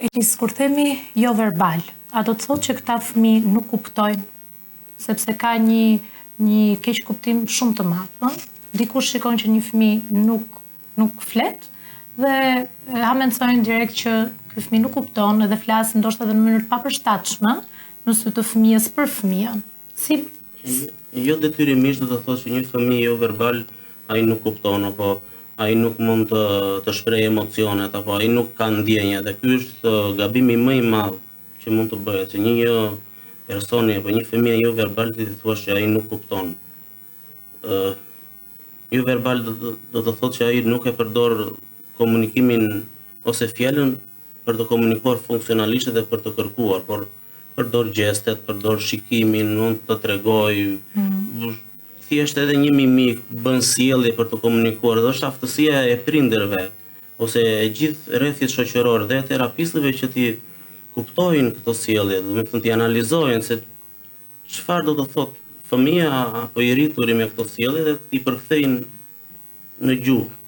Elis, kur themi jo verbal, a do të thotë që këta fëmijë nuk kuptojnë? Sepse ka një një keqkuptim shumë të madh, ëh? Dikush shikon që një fëmijë nuk nuk flet dhe hamendësojnë direkt që ky fëmijë nuk kupton edhe flasin ndoshta edhe në mënyrë të papërshtatshme në sy të fëmijës për fëmijën. Si Jo detyrimisht do të thotë që një fëmijë jo verbal ai nuk kupton apo ai nuk mund të të shprehë emocionet apo ai nuk ka ndjenja dhe ky është gabimi më i madh që mund të bëhet, që një një personi apo një fëmijë jo verbal ti t'i thuash që ai nuk kupton. Ë jo verbal do të, do të thotë që ai nuk e përdor komunikimin ose fjalën për të komunikuar funksionalisht dhe për të kërkuar, por përdor gjestet, përdor shikimin, mund të tregoj mm. thjesht edhe një mimik bën sjellje për të komunikuar dhe është aftësia e prindërve ose e gjithë rrethit shoqëror dhe e terapistëve që t'i kuptojnë këto sjellje, domethënë t'i analizojnë se çfarë do të thotë fëmija apo i rrituri me këto sjellje dhe t'i përkthejnë në gjuhë.